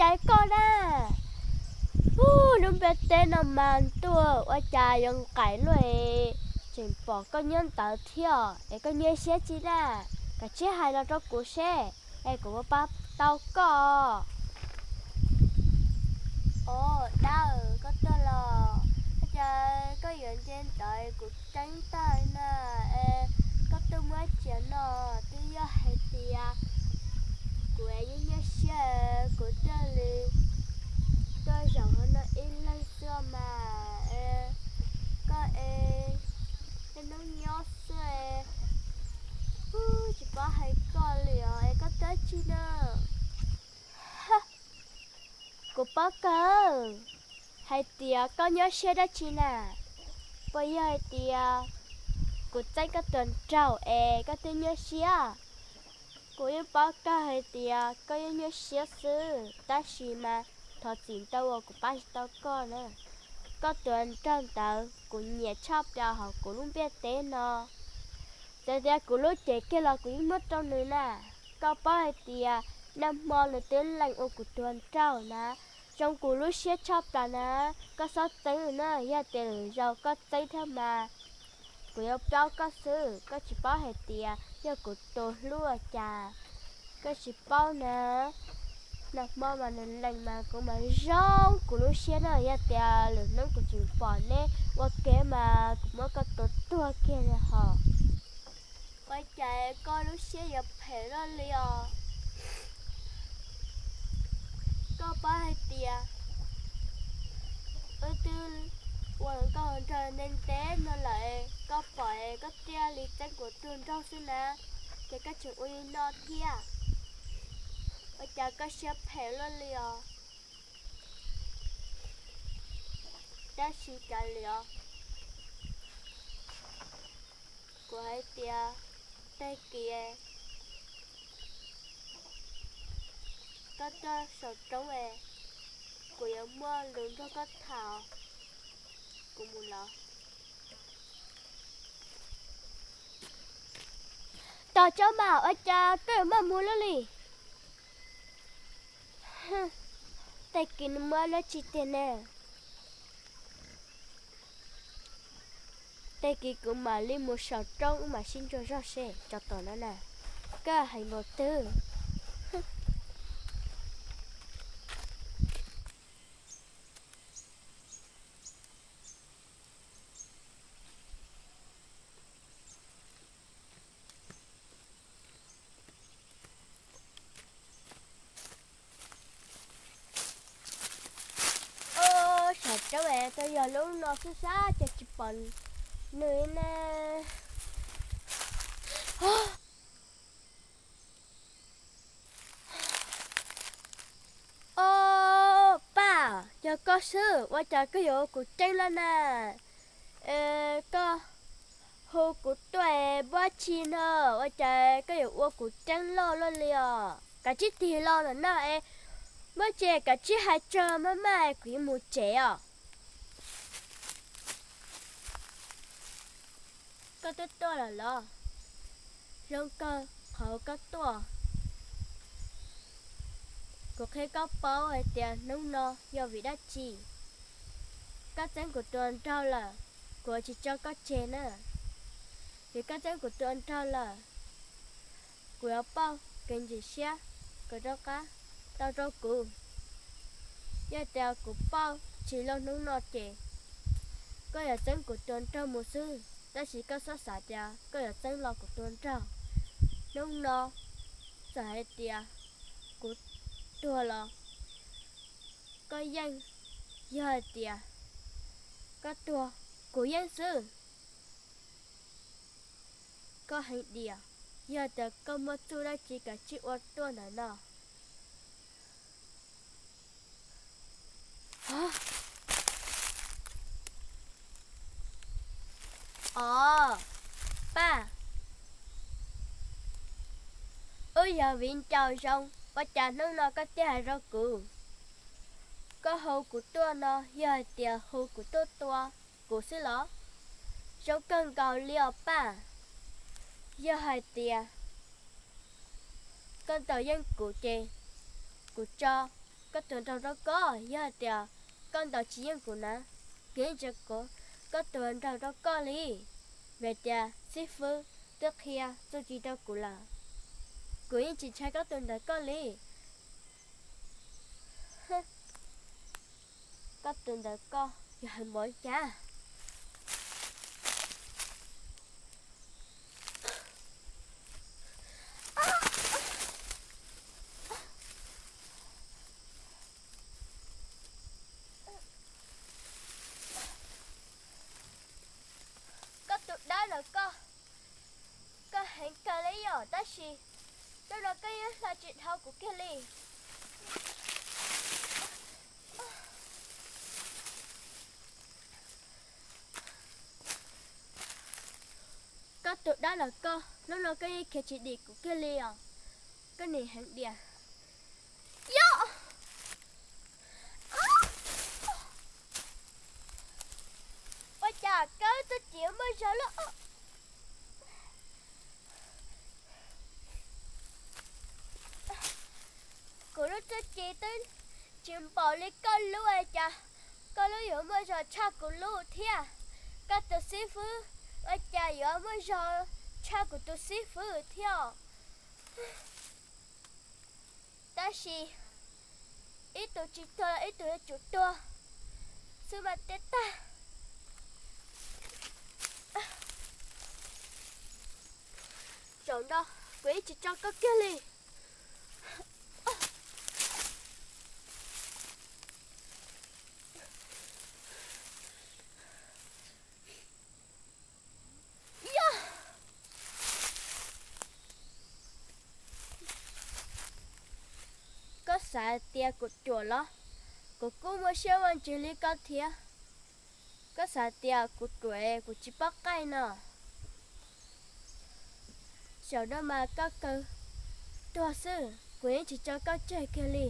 cas koj na? Ub, lub ntiaj teb no mas ntuj, ua cas yuav nqaim luaj es tseem pom koj nyob ntawd thiab es koj nyuaj siab tsi na? Koj cia li hais los rau kuv seb es kuv puas pab tau koj. Os, dab, koj tuaj los? Ua cas koj yuav nce ntawd, kuv ceeb tag na. Koj tuaj muab tsiav no, twb yog hais tias kuv nyuaj nyuaj siab, kuv thiaj li tuaj zaum hauv no ib leeg xwb mas. Koj es, es hnub nyob xwb, tsis paub hais koj li os, es koj dab tsi na? Kuv paub kawg, hais tias koj nyuaj siab dab tsi na? Puas yog hais tias kuv txeeb koj tus nraug es koj thiaj nyuaj siab? Kuv yeej paub kawg hais tias koj yeej nyuaj siab xwb, tab sis mas thov txim ntau uas kuv pab tsis tau koj na. Koj tus nraug ntawd kuv nyiam tshaj plaws hauv kuv lub ntiaj teb no. Txawm tias kuv lub cev kiag los kuv yeej muab rau nws na. Koj paub hais tias nag hmo nws twb lees ua kuv tus nraug na, zoo kuv lub siab tshaj plaws na. Koj txhob txeeb na, yog tias lwm zaus koj txeeb thiab mas kuv yuav plaub koj xwb. Koj tsis paub hais tias yog kuv tus hlub ua cas, koj tsis paub na. Nag hmo mas nws lees mas kuv mas zoo kuv lub siab na, yog tias lwm hnub kuv tseem pom neb ua ke mas kuv muab koj tua tuag kiag li hos. Ua cas koj lub siab yuav phem luaj li os? Koj paub hais tias wb twb ua nkauj nraug ntev ntev no lawm, koj pom koj thiaj li txeeb kuv tus nraug xwb na, ces koj tseem ua li no thiab. Ua cas koj siab phem luaj li os? Tab sis kav liam, kuv hais tias tag kis koj tuaj saum roob es kuv yuav muaj lus nrog koj tham. Kuv mus los. Tos tsob mas, ua cas koj yuav maj mus luaj li? Tag kis nws muaj dab tsi tiag ne? Tag kis kuv mam li mus saum roob wb mam sib ntsuas zog seb tso tom no na. Koj heev npaum twg? Ob, saum roob es twb yog lub no xwb sab ces tsis pom nws ne. Ob, Paj, yog koj xwb, ua cas koj yuav ua kuv ceeb loj na? Koj hu kuv tuaj es npab tsi no, ua cas koj yuav ua kuv ceeb loj luaj li os? Kav tsij tig los ntawm no es npab tsi, kav tsij hais tso maj maj kuv yuav mus tsev os. Koj twb tuaj lawm los? Zoo kawg qhov koj tuaj. Kuv qhia koj paub hais tias hnub no yog vim dab tsi. Koj txeeb kuv tus nraug lawm, kuv yuav tsis tso koj tseg na. Vim koj txeeb kuv tus nraug lawm, kuv yuav pauj kev ntxim siab kom rov qab tau rau kuv. Yog tias kuv pauj tsis los hnub no ces koj yuav txeeb kuv tus nraug mus xwb, tab sis koj txhob xav tias koj yuav txeeb los kuv tus nraug. Hnub no txawm hais tias kuv tuag los koj yeej, yog hais tias koj tuag kuv yeej xwb. Koj heev diam, yog tias koj muaj txuj dab tsi kav tsij ua tuaj ntawm no. Os, Paj, wb yog viv ncaus zoo, ua cas hnub no koj thiaj hais rau kuv? Koj hu kuv tuaj no yog hais tias hu kuv tuaj tua kuv xwb los? Zoo kawg nkaus li os Paj. Yog hais tias koj tau yeej kuv ces kuv tso Koj tus nraug rau koj, yog hais tias koj ntaus tsis yeej kuv na, kuv yeej tsis, koj tus nraug rau koj li, vim tias xib fwb twb qhia txuj ci rau kuv lawm, kuv yeej tsis ntshai koj tus ntawd koj li. Koj tus ntawd koj yog heev npaum cas? Koj tus dab los koj, koj heev kawg li yom, tab sis hnub no koj yeej hla tsis dhau kuv kiag li. Koj tus dab los koj, hnub no koj yeej khiav tsis dim kuv kiag li os, koj niag heev diam. Yog ua cas koj txuj ci muaj zog lub, kuv lub txuj ci twb tsis npaum li koj lub, ua cas koj lub yuav muaj zog tshaj kuv lub thiab? Koj tus xib fwb ua cas yuav muaj zog tshaj kuv tus xib fwb thiab? Tab sis ib tug tsis tuag los ib tug yuav tsum tuag xwb mas tej tag. Zaum no kuv yeej tsis tso koj kiag li. Yog koj xav tias kuv ruam los? Kuv kuj muaj siab ua ntsws li koj thiab. Koj xav tias kuv ruam kuv tsis paub qaij no? Zaum no mas koj kawg tuag xwb, kuv yeej tsis tso koj tseg kiag li.